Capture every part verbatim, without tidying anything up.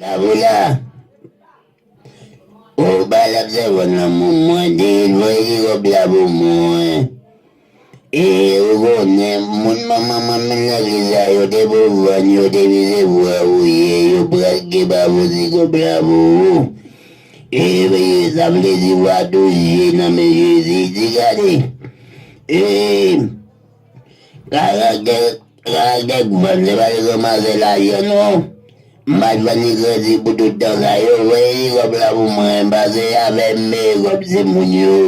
Bravo la. Ou bay lap sèvant nan moun mwen, di l voye li kòb la pou mwen. E ou konnen, moun manman mwen menm nan legliz la, yo te pou vann, yo te vin se vwa ou ye, yo pral gen pa pou ti kòb la pou ou. E, e sa vle di w a douz je nan men Jezi, di gade. E, Karaktè, karaktè k vann, se pa li k ranmase lajan non. M pa t vann li kredi pou tout tan sa yo. Voye li kòb la pou mwen, pase avè m, mete kòb timoun yo.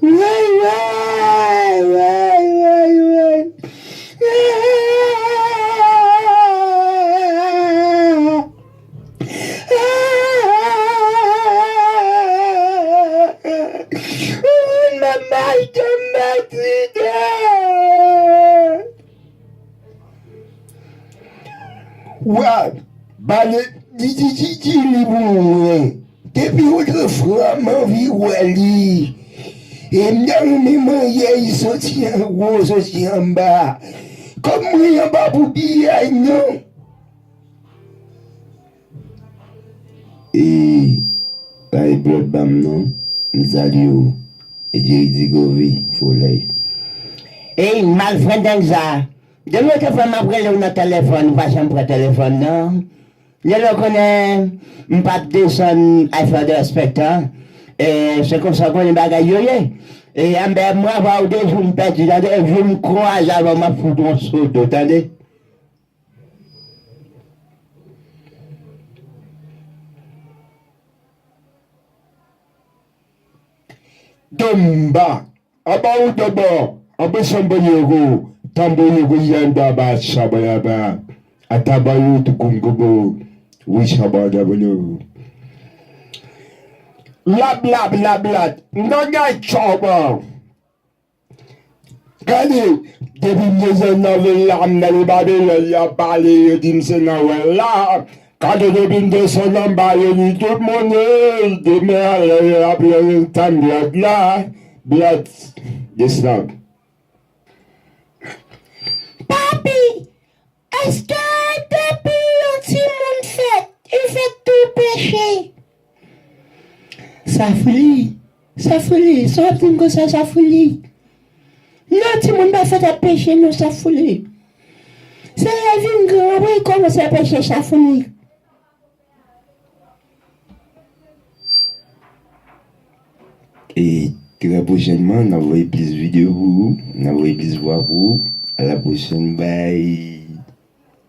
Way, way, way, way, way. Mama, Wa, ba li, di, di, di, di li pou mwen. Depi yon lè fran, m anvi wè li. E m ta renmen manyè li soti anwo, soti anba. Kòb mwen anba pou piyay non. E pa e blòd ba m non. M salye w. E Jerry Digovi, Foley. Ey, malfrendeng sa. Demen te fè m ap rele w nan telefòn, ou pa janm pran telefòn nan. Lè w konnen m p ap desann, I feel the respect an. E se konsa w konnen bagay yo ye. E anben mwen avè w de jou m pèdi, tande, jou m kwaze avè w m ap fout w yon sodo, tande. Domba, aba ou dobo, aba sambonyoko, tambonyoko yanda ba shabayaba, atabayo tukungobo, wishabadabolo. Lab, lab, lab, lab, nda gay chobo. Gade, depi m desann nan vil la, m nan Babilòn, y ap pale, yo di m se nan wèl la. Gade, depi m desann anba, yo di tout moun, ey, demen alè, y ap tann blòd la. Blòd, desann. Papi, èske depi yon timoun fèt, li fèt tou peche? Safili, Safili, sa w ap di m konsa, Safili? Non, timoun pa fèt ap peche, non, Safili. Se lè vin gran, wi, kòmanse peche, Safili. E trè pwochènman, n ap voye plis videyo pou ou, n ap voye plis vwa pou ou. A la pwochèn, bye.